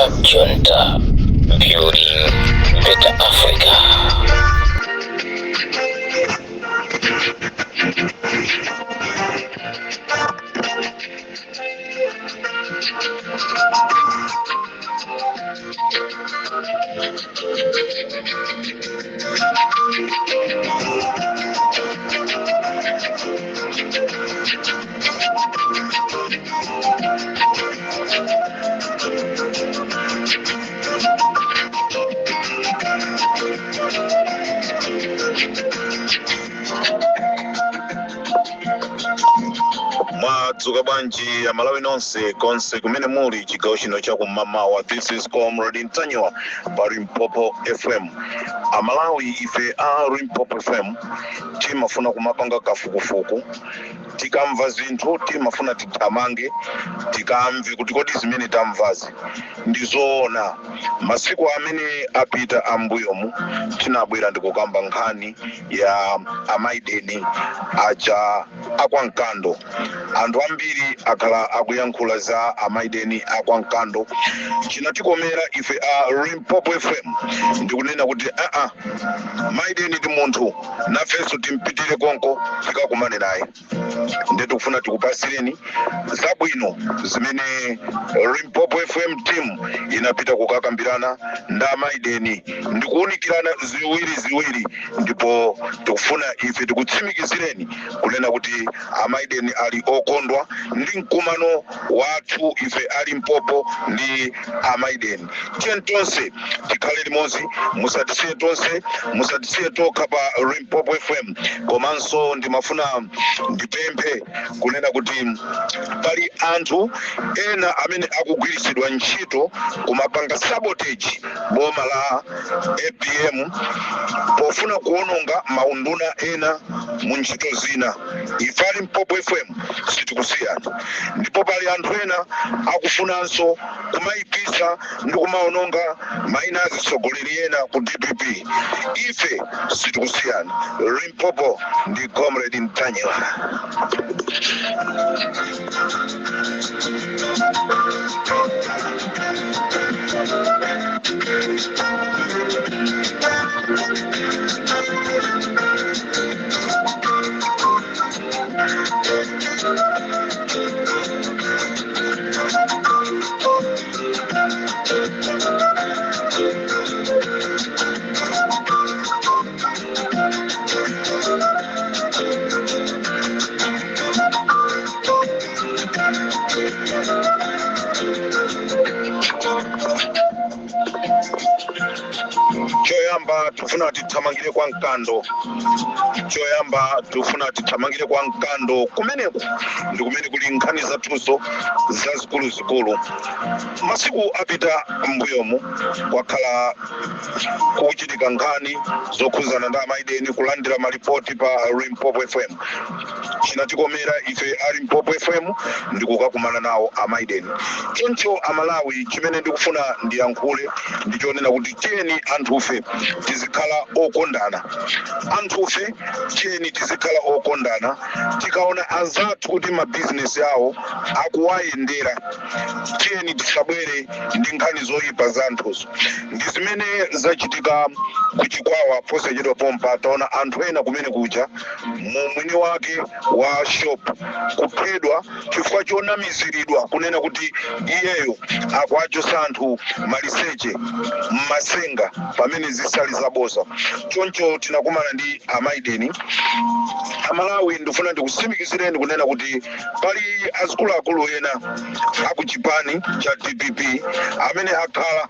Cab Junta, building better Africa. Mwadzuka bwanji Amalawi nonse konse kumene muli chigawo chino chakumamawa? This is Comrade Ntanyiwa pa Limpopo FM. Amalawi, ife a Limpopo FM timafuna kumapanga kafukufuku. Tikamva zinthu timafuna tithamange tikamve kuti kodi zimene tamvazi ndizoona. Masiku amene apita ambuyomu tinabwera ndikukamba nkhani ya amaideni aja akwaMkando. Anthu ambiri akhala akuyankhula za amaideni akwaMkando. Chinatikomera ife a Limpopo FM ndikunena kuti aa, Maideni ndi munthu, nafenso timpitire konko tikakumane naye. Ndiye tikufuna tikupasireni zabwino zimene Limpopo FM team inapita kukakambirana ndi amaideni ndikuwunikirana ziwiri ziwiri. Ndipo tikufuna ife tikutsimikizireni kunena kuti amaideni ali okondwa ndi mkumano wathu ife a Limpopo ndi amaideni. Tiye tonse tikhale limodzi, musatisiye tonse, musatisiye tokha pa Limpopo FM. Komanso ndimafuna ndipemphe kunena kuti pali anthu ena amene akugwiritsidwa ntchito kumapanga sabotage boma la APM pofuna kuononga maunduna ena mu ntchito zina. Ife a Limpopo FM sitikusiyani. Ndipo pali anthu ena akufunanso kumayipisa ndi kumaononga mayina azitsogoleri ena ku DPP. Ife sitikusiyani. Limpopo ndi Comrade Ntanyiwa. Choyamba tifuna tithamangire kwa Mkando. Choyamba tifuna tithamangire kwa Mkando. Kumeneku ndi kumene kuli nkhani zathunso zazikuluzikulu. Masiku apita mbuyomu kwakhala kuchitika nkhani zokhuzana ndi amaideni, kulandira malipoti pa Limpopo FM. Chinatikomera ife a Limpopo FM ndikukakumana nawo amaideni. Choncho Amalawi, chimene ndikufuna ndiyankhule ndichonena kuti tiyeni anthufe tizikhala okondana. Anthufe tiyeni tizikhala okondana. Tikaona anzathu kuti mabizinesi awo akuwayendera, tiyeni tisabwere ndi nkhani zoyipa za anthuzo. Ndi zimene zachitika kuChikwawa posachedwa pompa. Taona anthu ena kumene kuja mwini wake wa shop kuphedwa chifukwa chonamiziridwa kunena kuti iyeyo akuwachosa anthu maliseche mmasenga, pamene zisali zaboza. Choncho tinakumana ndi amaideni. Amalawi, ndifuna ndikutsimikizireni kunena kuti pali azikuluakulu ena akuchipani cha DPP amene akhala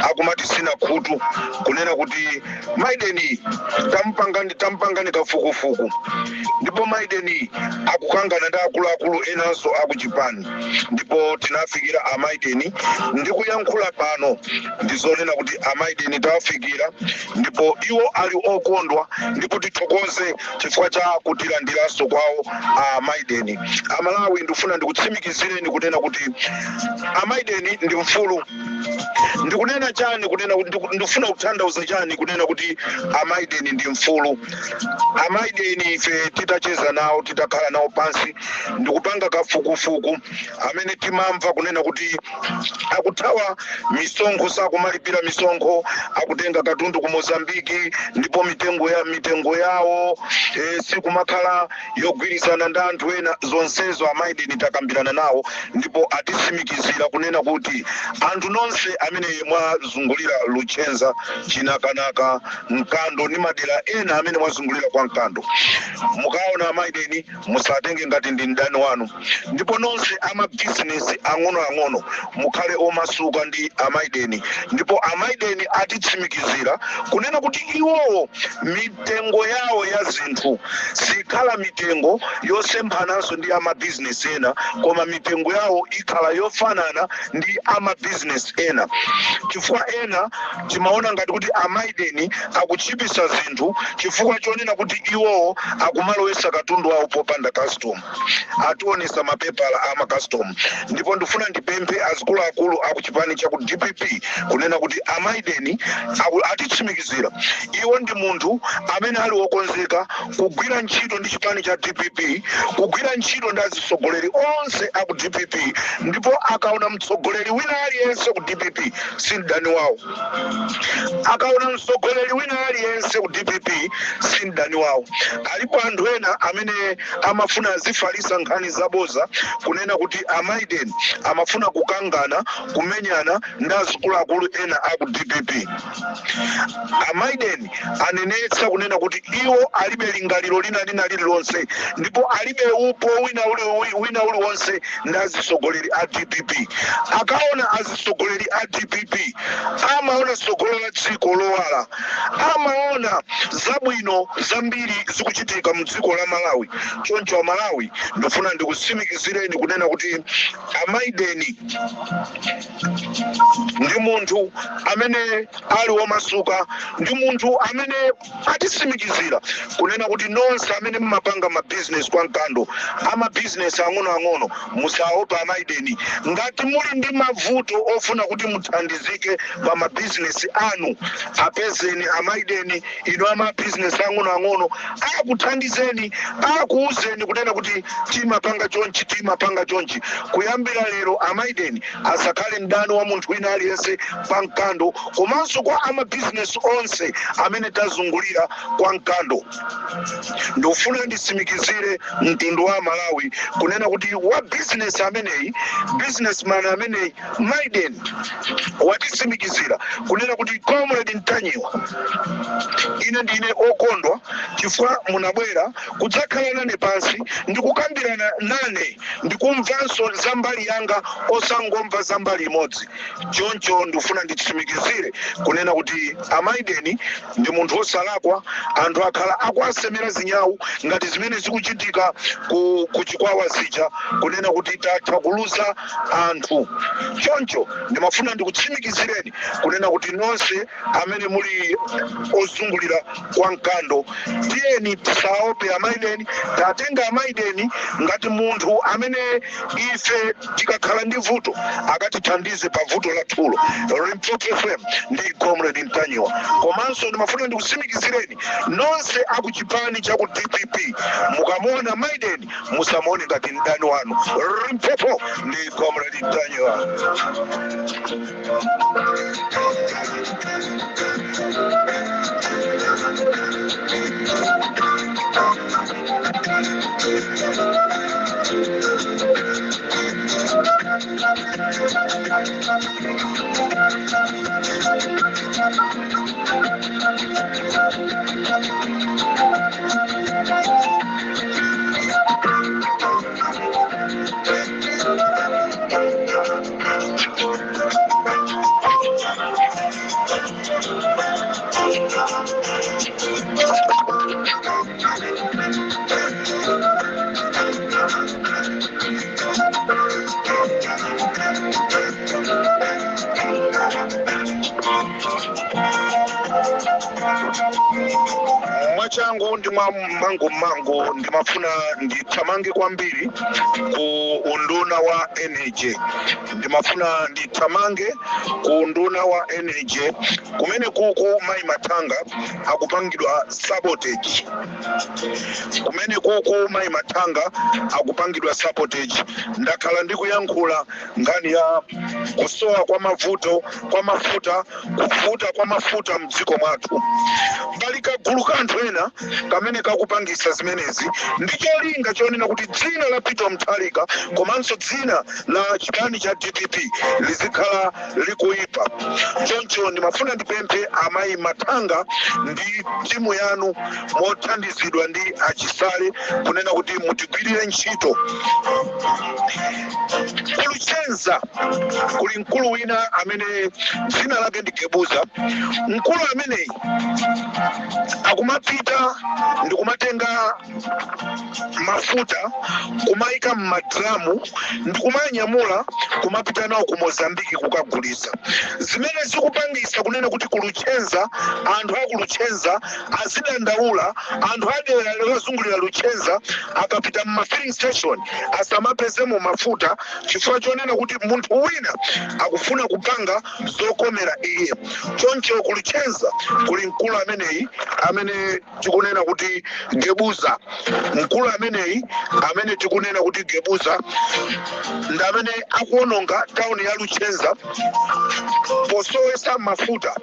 akumatisina khutu kunena kuti Maideni tampangani kafukufuku, ndipo Maideni akukangana ndi akuluakulu enanso akuchipani. Ndipo tinafikira amaideni. Ndikuyankhula pano ndizonena kuti amaideni tawafikira. Ndipo iwo ali okondwa, ndipo tithokoze chifukwa cha kutilandiranso kwawo a Maideni. Amalawi, ndifuna ndikutsimikizireni kunena kuti Amaideni ndi mfulu. Ndikunena chani kunena kuti ndifuna kutanthauza chani kunena kuti Amaideni ndi mfulu? Amaideni, ife titacheza nawo, titakhala nawo pansi ndikupanga kafukufuku amene timamva kunena kuti akuthawa misonkho, sakumalipira misonkho, akutenga katundu ku Mozambiki, ndipo mitengo yawo sikumakhala yogwirizana ndi anthu ena. Zonsezo Amaideni takambirana nawo, ndipo atitsimikizira kunena kuti anthu nonse amene mwazungulira Luchenza, Chinakanaka, Mkando ndi madera ena amene mwazungulira kwa Mkando, mukaona Amaideni musatenge ngati ndi mdani wanu. Ndipo nonse amabizinesi ang'onoang'ono mukhale omasuka ndi Amaideni. Ndipo Amaideni atitsimikizira kunena kuti iwowo mitengo yawo ya zinthu sikhala mitengo yosemphananso ndi amabizinesi ena, koma mitengo yawo ikhala yofanana ndi amabizinesi ena, chifukwa ena timaona ngati kuti Amaideni akutchipisa zinthu chifukwa chonena kuti iwowo akumalowesa katundu wawo popanda custom. Ationesa mapepala ama custom. Ndipo ndifuna ndipemphe azikuluakulu akuchipani cha ku DPP kunena kuti Amaideni atitsimikizira iwo ndi munthu amene ali wokonzeka kugwira ntchito ndi chipani cha DPP, kugwira ntchito ndi azitsogoleri onse aku DPP. Ndipo akaona mtsogoleri wina aliyense ku DPP si mdani wawo. Akaona mtsogoleri wina aliyense ku DPP si mdani wawo. Alipo anthu ena amene amafuna azifalisa nkhani zaboza kunena kuti Amaiden amafuna kukangana, kumenyana ndi azikuluakulu ena aku DPP. Amaiden anenetsa kunena kuti iwo alibe lingaliro lina lililonse, ndipo alibe upo wina uliwonse ndi azitsogoleri a DPP. Akaona azitsogoleri a DPP amaona tsogolo la dziko lowala, amaona zabwino zambiri zikuchitika mdziko la Malawi. Choncho Amalawi, ndifuna ndikutsimikizireni kunena kuti Amaideni ndi munthu amene ali womasuka, ndi munthu amene atitsimikizira kunena kuti nonse amene mmapanga mabizinesi kwa Mkando, amabizinesi ang'onoang'ono, musaopa Amaideni. Ngati muli ndi mavuto ofuna kuti muthandizike pa mabizinesi anu, apezeni Amaideni. Inu amabizinesi ang'onoang'ono, akuthandizeni, akuuzeni kunena kuti timapanga chonchi, timapanga chonchi. Kuyambira lero Amaideni asakhale mdani wa munthu wina aliyense pa Mkando, komanso kwa amabizinesi onse amene tazungulira kwa Mkando. Ndikufuna nditsimikizire mtundu wa Malawi kunena kuti wa business ameneyi, businessman ameneyi, Maiden, watitsimikizira kunena kuti, "Comrade Ntanyiwa, ine ndine okondwa chifukwa munabwera kudzakhala nane pansi ndikukambirana nane, ndikumvanso za mbali yanga, osangomva za mbali imodzi." Choncho ndikufuna nditsimikizire kunena kuti Amaideni ndi munthu wosalakwa. Anthu akhala akuasemera zinyawu ngati zimene zikuchitika ku Chikwawa zija, kunena kuti tatha kuluza anthu. Choncho ndimafuna ndikutsimikizireni kunena kuti nonse amene muli ozungulira kwa Mkando, tiyeni tisaope Amaideni. Tatenga Amaideni ngati munthu amene ife tikakhala ndi vuto akatithandize pa vuto lathulo. Limpopo FM ndi Comrade Ntanyiwa. Komanso ndimafuna ndikutsimikizireni nonse akuchipani cha ku DPP, mukamuona Maideni musamuone ngati mdani wanu. Limpopo ndi Comrade Ntanyiwa. Mwachangu ndi mwa mangu ndimafuna ndithamange kwambiri ku unduna wa Energy. Ndimafuna ndithamange ku unduna wa Energy kumene kuku Mayi Mathanga akupangidwa sabotage. Kumene kuku Mayi Mathanga akupangidwa sabotage. Ndakhala ndikuyankhula nkhani ya kusowa kwa mavuto kwa mafuta, kuvuta kwa mafuta mdziko mwathu. Pali kagulu ka anthu ena kamene kakupangisa zimenezi ndi cholinga chonena kuti dzina la Peter Mutharika komanso dzina la chipani cha DPP lizikhala likuipa. Choncho ndimafuna ndipemphe amayi Mathanga ndi timu yanu, mothandizidwa ndi achisale, kunena kuti mutigwirire ntchito. Kuluchenza kuli mkulu wina amene dzina lake ndi Gebuza. Mkulu ameneyi akumapita ndi kumatenga mafuta, kumayika m'madramu ndi kumanyamula kumapita nawo ku Mozambiki kukagulisa, zimene zikupangisa kunena kuti kuluchenza, anthu akuluchenza azidandaula. Anthu adera lozungulira Luchenza akapita mma filling station asamapezemo mafuta, chifukwa chonena kuti munthu wina akufuna kupanga zokomera iye. Choncho kuluchenza kuli mkulu ameneyi amene tikunena kuti Gebuza. Mkulu ameneyi amene tikunena kuti Gebuza ndi amene akuononga tawuni ya Luchenza posowesa mafuta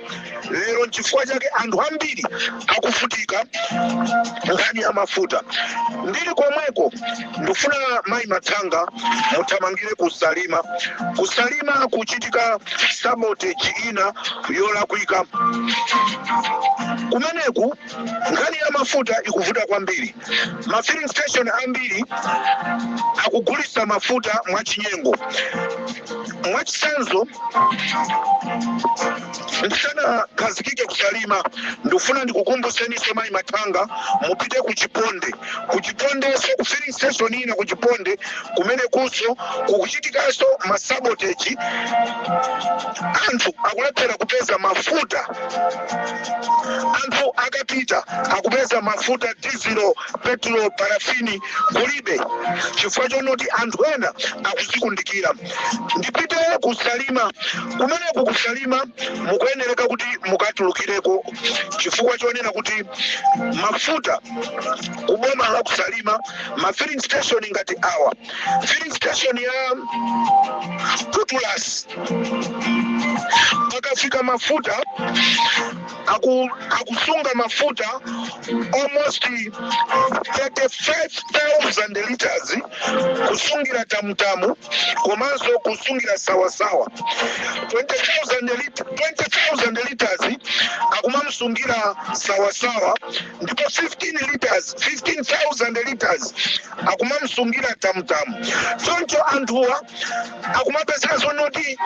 lero. Nchifukwa chake anthu ambiri akuvutika nkhani ya mafuta. Ndili komweko, ndifuna Mayi Mathanga muthamangire kusalima. Kusalima kuchitika sabotage ina yolakwika. Kumeneku nkhani ya mafuta ikuvuta kwambiri. Ma filling station ambiri akugulisa mafuta mwachinyengo. Mwachitsanzo, ndisanakhazikike kusalima, ndikufuna ndikukumbuseniso Mayi Mathanga, mupite ku Chiponde. Ku Chipondenso, ku filling station ina ku Chiponde, kumene kuso kukuchitikanso ma sabotage. Anthu akulephera kupeza mafuta. Anthu akapita akupeza mafuta, dizelo, petrol, parafini kulibe, chifukwa chonoti anthu ena akuzikundikira. Ndipite kusalima. Kumeneku kusalima mukuyenereka kuti mukatulukireko, chifukwa chonena kuti mafuta kuboma la kusalima, ma filling station ngati awa, filling station ya Tutulas, pakafika mafuta akusunga mafuta almost 35,000 liters, kusungira Tamutamu komanso kusungira Sawasawa. 20,000 liters akumamusungira Sawasawa, ndipo 15 liters, 15,000 liters akumamusungira Tamutamu. Choncho anthuwa akumapezeka zonoti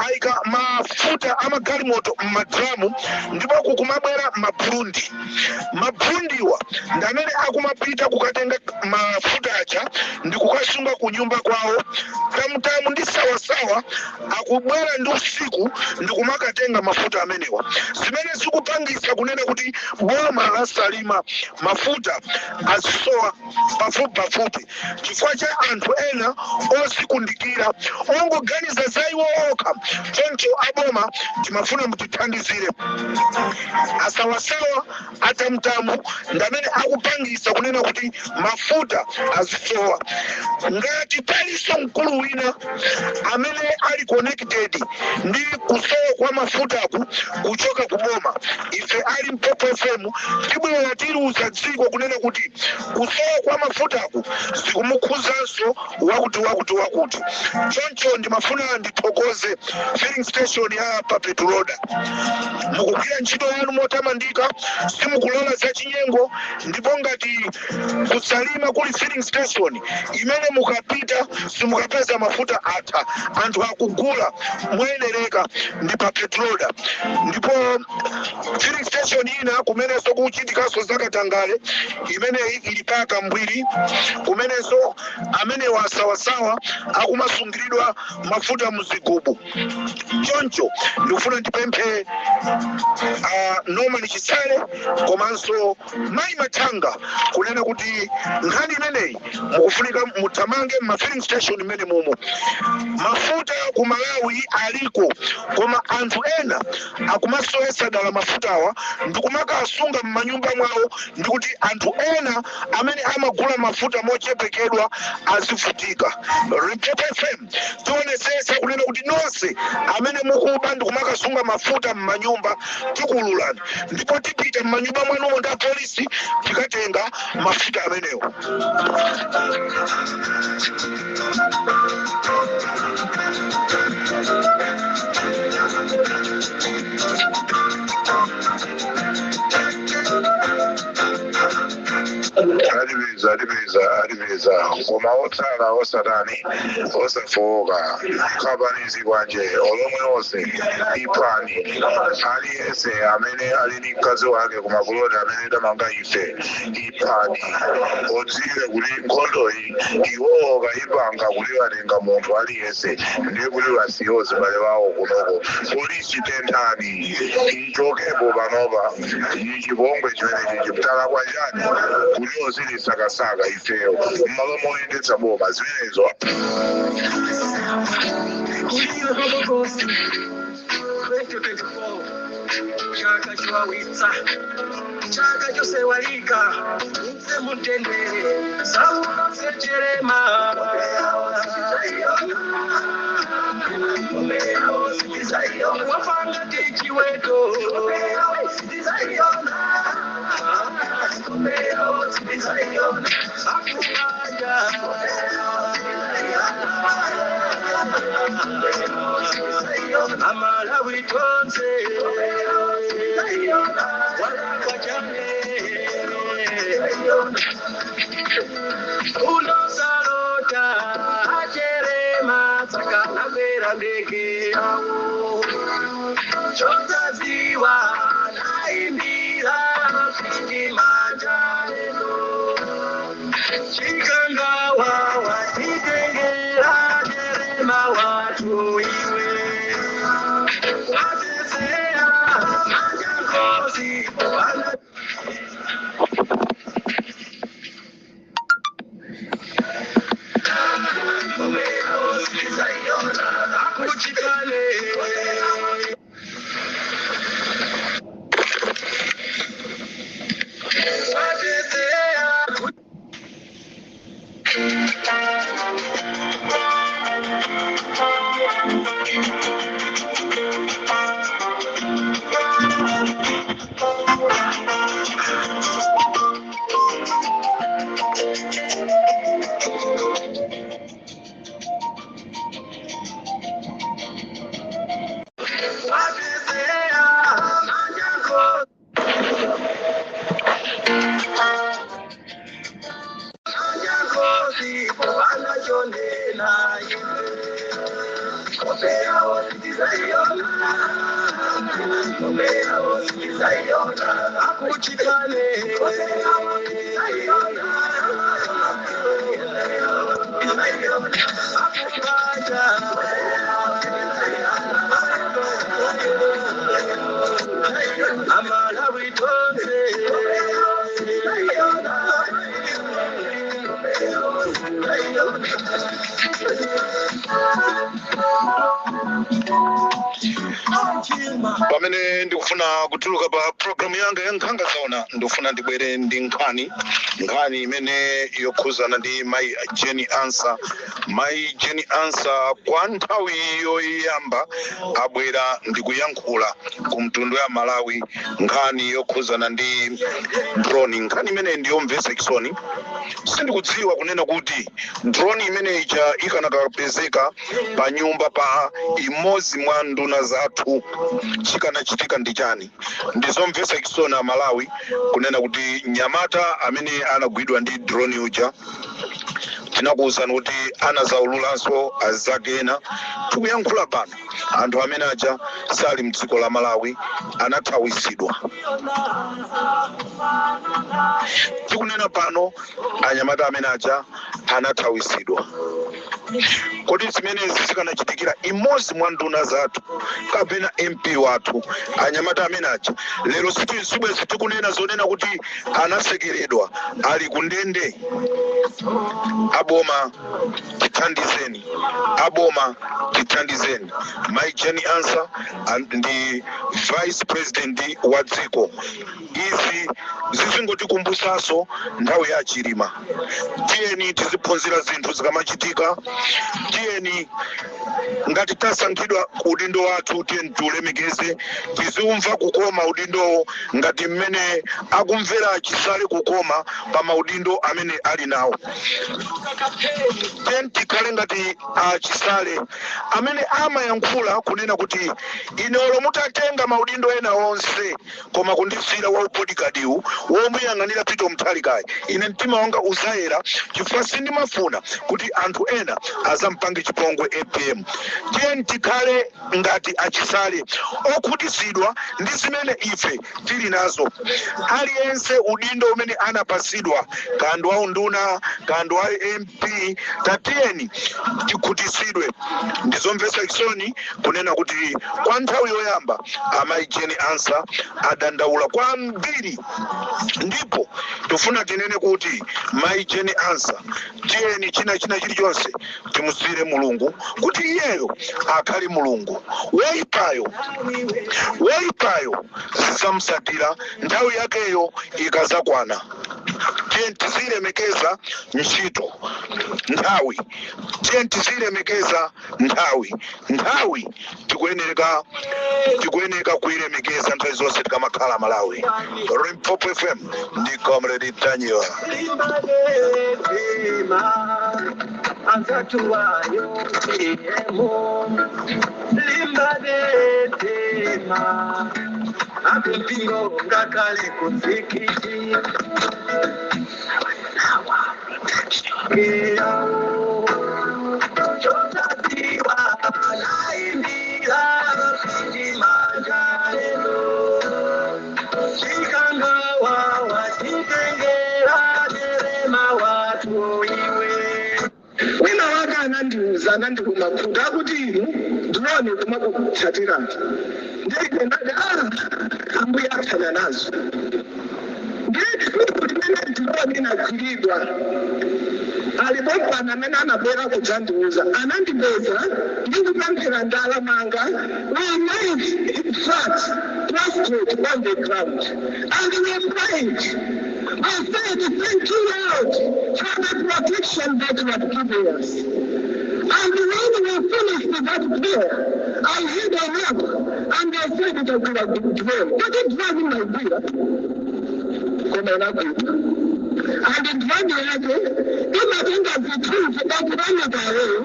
ayika mafuta amagalimoto m'madramu, ndipo kukumabwera Maburundi. Maburundiwa ndi amene akumapita kukatenga mafuta aja ndi kukasunga ku nyumba kwawo. Tamutamu ndi Sawasawa akubwera ndi usiku ndi kumakatenga mafuta amenewa, zimene zikupangisa kunena kuti boma la Salima mafuta azisowa pafupi pafupi, chifukwa cha anthu ena ozikundikira, ongoganiza za iwo okha. Choncho aboma, timafuna mutithandizire. Asawasawa, atamutamu ndamene akupangisa kunena kuti mafuta azisowa. Ngati palinso mkulu wina amene ali connected ndi kusowa kwa mafutaku kuchoka kuboma, ife ali Mpopo FM tibwera tiluza dziko kunena kuti kusowa kwa mafutaku zikumukhuzanso wakuti, wakuti, wakuti. Choncho ndimafuna ndithokoze filling station ya pa Petroda. Mukugwira ntchito yanu motamandika, simukulola zachinyengo. Ndipo ngati kusalima kuli filling station imene mukapita simukapeza mafuta atha, anthu akugula moyenereka, ndi pa Petroda. Ndipo filling station ina kumenenso kuchitikanso zakatangale, imeneyi ili pa Kambwiri, kumenenso amene wasawasawa akumasungiridwa mafuta muzigubu. Choncho ndikufuna ndipemphe Norman Chisale komanso Mayi Mathanga kunena kuti nkhani imeneyi mukufunika muthamange ma filling station imene mumo mafuta ku Malawi aliko, koma anthu ena akumasowetsa dala mafutawa ndikumakasunga m'manyumba mwawo, ndikuti anthu ena amene amagula mafuta mochepekedwa azivutika. Limpopo FM tionetsetsa kunena kuti nonse amene mukuba ndikumakasunga mafuta m'manyumba tikululani, ndipo tipita m'manyumba mwanumo ndi apolisi tikatenga mafuta amenewo. Atipeza, atipeza, atipeza, koma otsala osatani, osafowoka. Kapanizi kwanje olomwe onse iphani aliyense amene ali ndi mkazi wake kumapuloti amene tamanga ife, iphani. Odziwe kuti nkhondoyi iwowo kayipanga kuti watenga munthu aliyense, ndiye kuti wasiyo zibale wawo kunoko. Polisi tenthani, ichokepo panopa. Chipongwe chimene chichiptala kwa chani kuti ozilisakasaka ifeyo mmalo moyendetsa boma zimenezo. Kulira kwa Bokosi 2024, chaka chiwawitsa, chaka chosewalika mse mutendere sausecherema. Wafanga tichiweto akubanja Amalawi tonse walakwa chane unosalota acherema tsakanakwera ndege yawo chotaziwa naimbira manja eno chikangawa watitengera cherema watu iwe watesea manja ngozi wana akuchikale. Watesea. Watesea manja ngozi Anyangozi anachonena iwe kopea ositizaiona kopea ositizaiona akuchikale kopea ositizaiona akukaja Amalawi tonse. Pamene ndikufuna kutuluka pa programu yanga ya Nkhanga Zaona, ndikufuna ndibwere ndi nkhani imene yokhuzana ndi Mayi Jane Ansah. Mayi Jane Ansah kwa nthawi yoyamba abwera ndikuyankhula ku mtundu ya Malawi nkhani yokhuzana ndi drone. Nkhani imene ndiyomvetsa chisoni. Sindikudziwa kunena kuti drone imene ija ikanakapezeka pa nyumba pa imodzi mwa nduna zathu, chikanachitika ndi chani? Ndizomvetsa chisoni Amalawi kunena kuti nyamata amene anagwidwa ndi drone uja, tinakuwuzani kuti anazaululanso azake ena. Tikuyankhula pano anthu amene aja sali mdziko la Malawi, anathawisidwa. Tikunena pano anyamata amene aja anathawisidwa. Kodi zimenezi zikanachitikira imodzi mwa nduna zathu kapena MP wathu, anyamata amene aja lero sibwezi tikunena zonena kuti anasekeredwa, ali kundende? Aboma, tithandizeni. Aboma, tithandizeni. Mai Jane Ansah ndi vice president wa dziko. Izi zizingotikumbusanso nthawi ya Chilima. Tiyeni tiziphunzira zinthu zikamachitika. Tiyeni, ngati tasankhidwa udindo wathu, tiyeni tiulemekeze, tiziumva kukoma udindowo ngati mmene akumvera Chisale kukoma pa maudindo amene ali nawo. Tiyeni tikhale ngati Achisale amene amayankhula kunena kuti, "Ine olo mutatenga maudindo ena onse, koma kundisiyira wa bodyguard womuyang'anira Peter Mutharikayi, ine mtima wanga uzayera, chifukwa sindimafuna kuti anthu ena azampange chipongwe APM." Tiyeni tikhale ngati Achisale, okhutitsidwa ndi zimene ife tili nazo. Aliyense udindo umene anapasidwa, kandi wa unduna, kandi wa MP, tatiyeni tikhutitsidwe. Ndizomvetsa chisoni kunena kuti kwa nthawi yoyamba amayi Jane Ansah adandaula kwambiri, ndipo tifuna tinene kuti mayi Jane Ansah, tiyeni china chilichonse timusiyire Mulungu, kuti iyeyo akhale Mulungu. Woyipayo, woyipayo zizamusatira nthawi yakeyo ikazakwana. Tiyeni tizilemekeza ntchito, nthawi. Tiyeni tizilemekeza nthawi. Nthawi tikuyenereka kuilemekeza nthawi zonse tikamakhala Malawi. Limpopo FM ndi Comrade Daniel. Limbane anzatuwayo tiyemo, limbane tema akumpingo ngakale kutsikiti yawo chotatiwa naimbira chimanjalelo chikangawa wachitengera derema watu iwe. Wina wake anandiuza, anandikuma kuti akuti, "Inu drone kumakutsatirani." Ndege ndati, "Ah, ambuye athana nazo." Ndiye tsiku limene drone inagwiridwa, alipo pano amene anabwera kudzandiuza, anandipeza ndikupemphera ndalamanga. We laid flat, prostrate on the ground, and we prayed. I said, "Thank you, Lord, for the protection that you have given us." And when we finished that prayer, I heard a knock, and I said, "It was a drone." But it wasn't my prayer. Koma inagwidwa. And drone yake imatenga zithunzi pa kilomita leyo,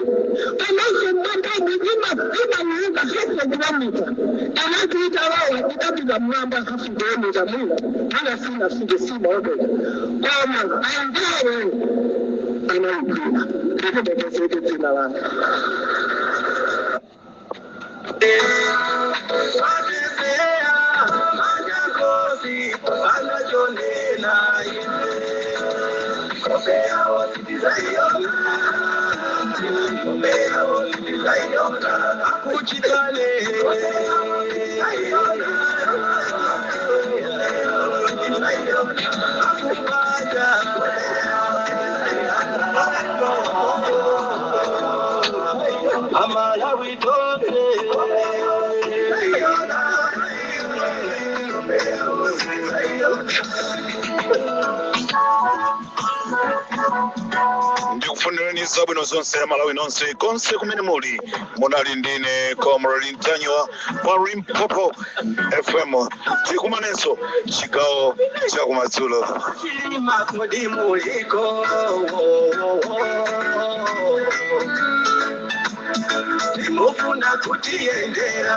komanso mwambamu imauluka half a kilometer. Inati italowa, idapita mwamba half kilometer, mwina mwina sinafike, simaobeka, koma angelo anayigwira. Ndikutekezeke dzina lake. Watezea manyakosi anachonena ife kopea ositizaiona kopea ositizaiona akuchitale akupaja. Amalawi tonse. Ndikufunireni zabwino zonse ya Malawi nonse konse kumene muli. Munali ndine Comrade Ntanyiwa pa Limpopo FM. Tikumanenso chigawo chakumadzulo. Chilima kodi muliko? Timufuna kutiyendera,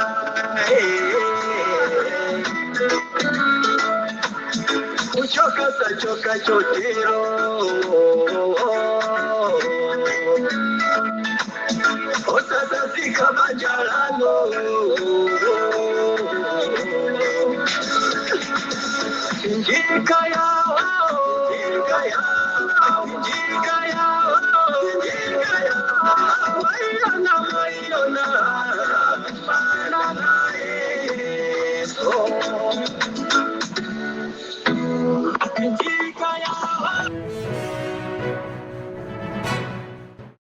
kuchoka sachoka chotero osasasika majalano. Njika yao, njika yao.